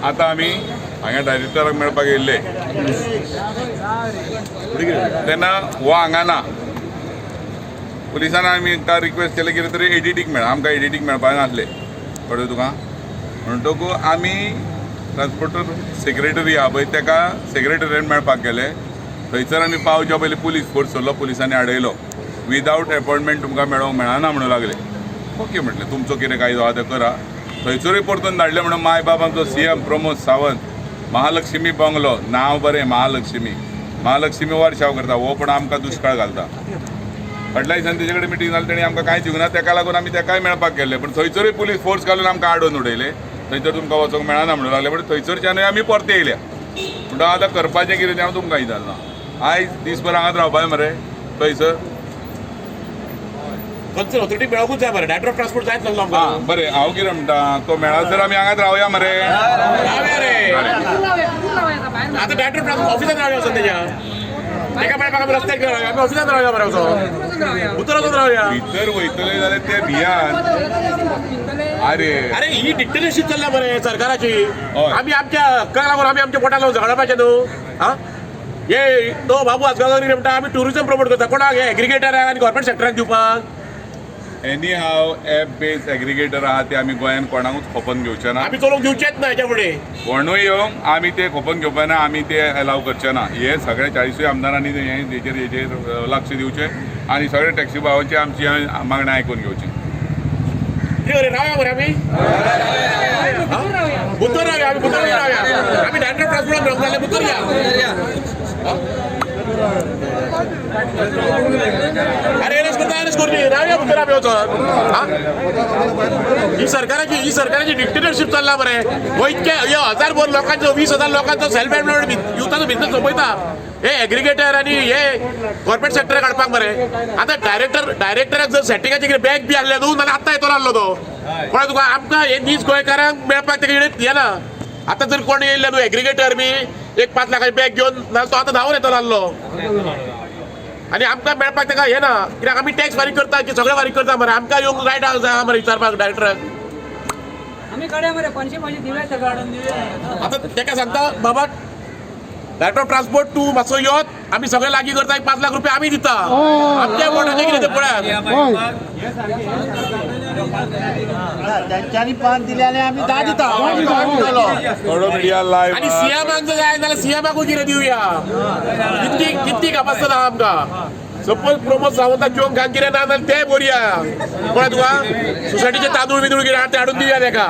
आतां आमी हांगा डायरेक्टराक मेळपाक येयल्ले तेन्ना हो हांगा ना. पुलिसान आमी ताका रिक्वेस्ट केलें कितें तरी एडीटीक मेळ, आमकां एडीटीक मेळपाक नासले, कळ्ळें तुका? म्हणटकूच आमी ट्रान्सपोर्टर सेक्रेटरी आहा पळय, ताका सेक्रेटरीन मेळपाक गेले. थंयसर आमी पावच्या पयलीं पुलीस फोर्स सरलो, पुलिसांनी आडयलो. विदावट एपॉयंटमेंट तुमकां मेळोंक मेळना म्हणूंक लागले. ओके म्हटलें, तुमचो कितें कायदो आहा तें करा. थंयसरूय परतून धाडले. म्हणून माय बाब आमचो सीएम प्रमोद सावंत, महालक्ष्मी बंगलो, नांव बरें महालक्ष्मी, महालक्ष्मी वर्षाव करता हो, पण आमकां दुश्काळ घालता. फाटल्या दिसान तेजे कडेन मिटींग जाली, तेणी आमकां कांय दिवंक ना. तेका लागून आमी तेकाय मेळपाक गेल्ले, पण थंयसरूय पुलीस फोर्स घालून आमकां आडोवन उडयले. थंयसर तुमकां वचोंक मेळना म्हणूंक लागले. पण थंयसरच्यानूय आमी परते येयल्या. म्हणटा आतां करपाचें कितें तें हांव तुमकां विचारना. आयज दीसभर हांगाच रावपाचें मरे थंयसर. कन्सर्न ऑथॉरिटी मेळोकूच जाय मरे. डायरेक्टर ऑफ ट्रान्सपोर्ट जायत लागलो आं आमकां. बरें, हांव कितें म्हणटा, तो मेळासर आमी हांगाच रावया मरे. रावया रे. आतां डायरेक्टर ऑफ ट्रान्सपोर्ट ऑफिसान रावया वचोन तेज्या. तेका मेळपाक आमी रस्त्यार कित्याक रावया? आमी ऑफिसान रावया मरे, वचोन भितर वचोन रावया. भितर वयतले जाल्यार ते भियान अरे. अरे, ही डिक्टेटरशीप चल्ल्या मरे सरकाराची. हय. आमी आमच्या हक्काक लागून आमी आमच्या पोटाक लागून झगडपाचें न्हू. हा, हे तो बाबू आजगांवकर कितें म्हणटा, आमी टुरिझम प्रमोट करता. कोणाक? हे एग्रिगेटराक आनी गव्हर्मेंट सेक्टराक दिवपाक. एनी हाव, एप बेज एग्रिगेटर आहा ते आमी गोंयान कोणाकूच खोपोवन घेवचे ना. आमी चलोवंक दिवचेच ना हेच्या फुडें. कोणूय येवंक, आमी ते खोपोवन घेवपा ना, आमी ते एलाव करचे ना. हे सगळे 40ूय आमदारांनी हे हेजेर लक्ष दिवचें आनी सगळे टॅक्सी भावांची आमची मागण्या आयकून घेवची. कितें रे, रावया मरे आमी, भितर रावया आमी, भितर रावया आमी. डायरेक्टर ट्रान्सपोर्ट मेळोंक जाल्यार भितर या. अरे, अरेस्ट करता, अरेस्ट करून रावया भितर आमी वचोन. हा, ही सरकाराची डिक्टेटरशीप चल्ला मरे. हो इतके हे हजार भर लोकांचो, 20,000 लोकांचो सेल्फ एम्प्लॉयड युथाचो बिझनेस सोंपयता हे एग्रिगेटर आनी हे कॉर्पोरेट सेक्टर काडपाक मरे. आतां डायरेक्टराक जर सेटिंगाचे कितें बॅग बी आहले न्हू, नाल्यार आत्तां येतलो आहलो तो. कोणा तुका आमकां हे नीज गोंयकारांक मेळपाक तेका येना. आतां जर कोण येयल्ले न्हू एग्रिगेटर बी एक 5 लाखाचे बॅग घेवन, नाल्यार तो आतां धांवून येतलो आहलो. आनी आमकां मेळपाक ताका हे ना, कित्याक आमी टॅक्स फारीक करता की सगळें फारीक करता मरे. आमकां येवंक रायट आसा मरे विचारपाक डायरेक्टराक. आम्ही काढ्या मरे, 500 500 दिव्या सगळं दिव्या. आतां तेका सांगता, बाबा डायरेक्टर ऑफ ट्रान्सपोर्ट, तूं मातसो योत, आमी सगळे लागीं करता. एक 5 लाख रुपया आमी दिता. आमच्या बोटाचें कितें तें पळयात. त्यांच्यानी 5 दिले आणि आम्ही 10 दिता. थोडो मिडिया लायव्ह. आनी सीएमाक जर जाय जाल्यार सीएमाकूय कितें दिवया. कितकी कितकी कापासता आमकां. सपोज प्रमोद सावंताक जेवण खाण कितें ना जाल्यार तें बरया. कळ्ळें तुका? सोसायटीचे तांदूळ बिंदूळ कितें आहा ते हाडून दिवया तेका.